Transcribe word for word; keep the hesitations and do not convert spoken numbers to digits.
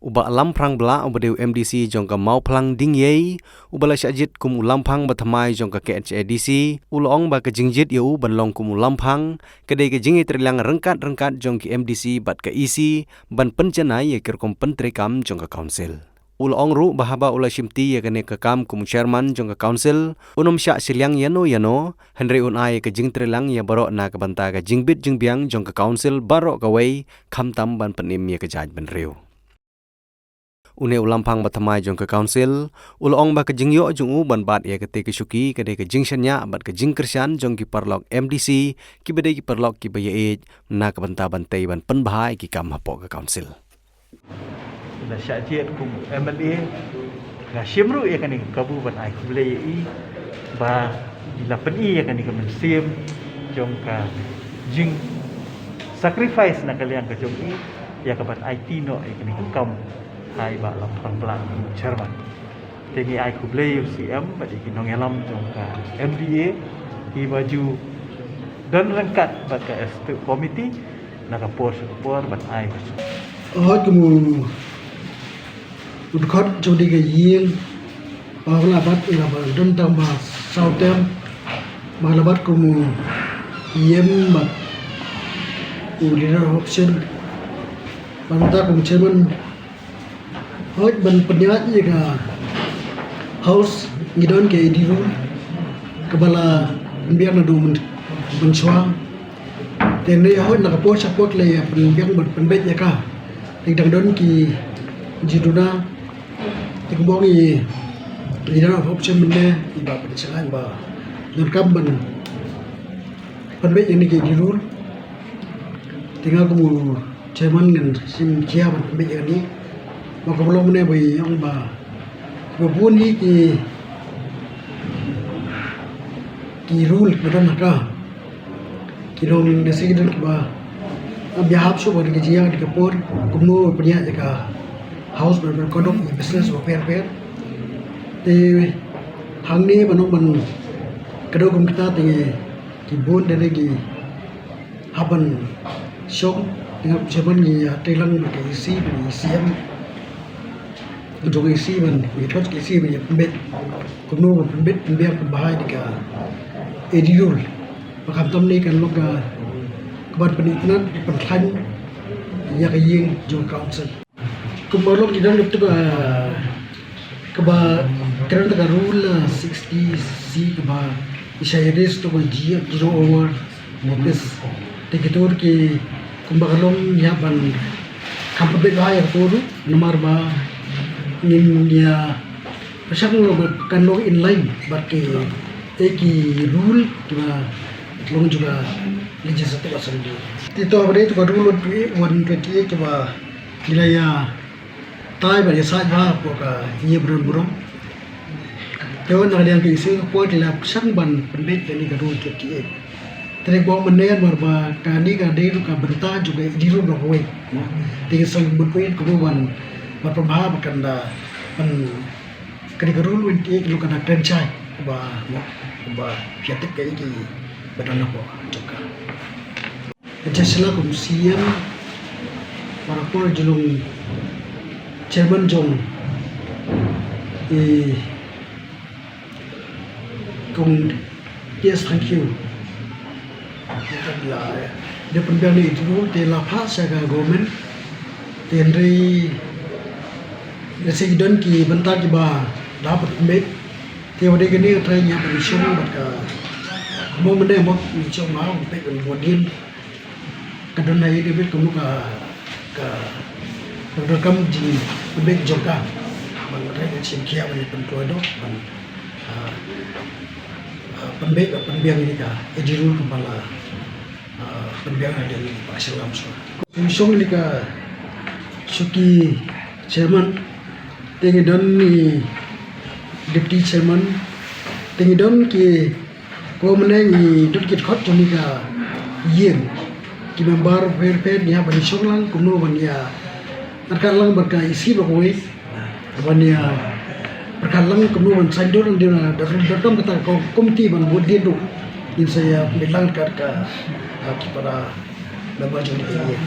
U Bah Lamphrang Blah, uba dei u M D C jong ka Mawphlang Dingïei, uba la shah jied kum u Lamphang ba thymmai jong ka K H A D C, u la ong ba ka jingjied ïa u ban long kum u Lamphang ka dei ka jingïatreilang ryngkat-ryngkat jong ki M D C bad ka E C ban pynjanai ïa ki rukom pyntreikam jong ka Council. U la ong ruh ba haba u la shimti ïa kane ka kam kum u Chairman jong ka Council, un ym shah shiliang ïano ïano, hynrei un ai ïa ka jingtreilang ïa baroh na ka bynta ka jingbit jingbiang jong ka Council baroh kawei, khamtam ban pynim ïa ka jaitbynriew. Une u Lamphang ba thymmai jong ka Council u la ong ba ka jingïoh jong u ban bat ïa katei ka shuki ka dei ka jingshaniah bad ka jingkyrshan jong ki paralok M D C, kiba dei ki paralok kiba ïaieit na ka bynta ban tei ban pynbha ïa ki kam hapoh ka Council. La shah jied kum M L A, nga shim ruh ïa kane ka kabu ban ai khublei ïa i ba i la pyni ïa kane ka mynsiem jong ka jing sacrifice na ka liang ka jong i ïa ka ban aiti noh ïa kane ka kam ha i Bah Lamphrang Blah, Chairman. Te ngi ai khublei ïa u C M bad ïa ki nongïalam jong ka M D A kiba ju don ryngkat bad ka Executive Committee na ka por sha ka por ban ai. Hooid, kum u dkhot jong kane ka ïing, ba la bat, la ba don tang ba saw term, ba la bat kum u E M bad u leader of opposition, ba la kum chairman. Hooid, ban pynïaid ïa ka House ngi don ka A D rule kaba la pynbiang naduh myn-, mynshuwa. Te hynrei hooid na ka por sha por la ïa pynbiang ban pynbeit ïa ka. Te dang don ki jingduna. Te kumba ong i leader of opposition mynne i Bah Pynshngaiñ ba donkam ban pynbeit ïa kane ka A D rule. Te nga kum u chairman ngan shim khia ban pynbeit ïa kane. Ba ka long ne ba ong ba, ba bun hi ki, ki rule ba don ha ka. Ki long ne se ki don kiba, ah, biahap shuh ba ki jia ki por kumno pynïaid ïa ka House ba, ba conduct ïa business ba pher pher. Te hangne ba nong ban kdew kum kita te ki bun de ki hap ban shong, te nga chairman ngi ïatreilang bad ka E C bad ka E C M. Jong ka E C ban, ngi thot ka E C ban ïa pynbeit kumno ban pynbeit pynbiang pynbha ïa ka A D rule. Ba khamtam ne kan long ka, ka ban pynitynnad, pynkhlaiñ ïa ka ïing jong ka Council. Kumba long ki don kata ka, kaba kren kata ka rule, ah, sixty C kaba i shah ïa raise to ka zero hour notice. Te kito ki kumba ka long ïa ban kham pynbeit ba ïa kito ruh namar ba ngin ïa pyrshang long ba kan long in line bad ki, eh, ki rule kiba long jong ka Legislative Assembly. Te to ba dei to ka rule one twenty-eight, one twenty-eight kiba ngi la ïa tai bad ïasaid bha hapoh ka ïing ba don burom. Te na ka liang ka E C ka por ki la pyrshang ban pynbeit kane ka rule twenty-eight. Te kumba ong mynne namar ba kane ka dei ruh ka bynta jong ka A D rule baroh kawei. Te ngi sngewbha ban pynbeit kumno ban, ban pynbha ba kan da ban, kane ka rule twenty-eight ka long ka da kren shai ba, ba phi ïa tip kaei kiba don hapoh jong ka. Ka Chancellor kum C M, para por jong, chairman jong, eh, kum, yes, thank you. La, da pynbiang ne itu te la pass sha ka government. Te hynrei lehse ki don ki bynta kiba la pynbeit. Te wat dei kane ka trai ngi hap ban shong bad ka, mo mynne mo ngi shong ma hap ban peit ban bud dien. Ka don na ïa dei beit kumno ka, ka, ka donkam jingpynbeit jong ka. Ban rai ka shim khia ban pynkloi doh ban, ah, ah, pynbeit ban pynbiang ïa ka A D rule kumba la, ah, pynbiang ha ïing ba sha lam sha. Ngi shong ïa ka shuki chairman, te ngi don i deputy chairman, te ngi don ki Ko mynne ngi dut ki dkhot jong ngi ka ïing. Ki member pher pher ngi hap ban ïa shong lang kumno ban ïa pyrkhat lang bad ka E C ba kawei. Ban ïa pyrkhat lang kumno ban saiñdur lang dei na da dom kata ka komiti ban bud dien ruh. Ngin sa ïa pynbeit lang ka ka ki para member jong ngi ka ïing.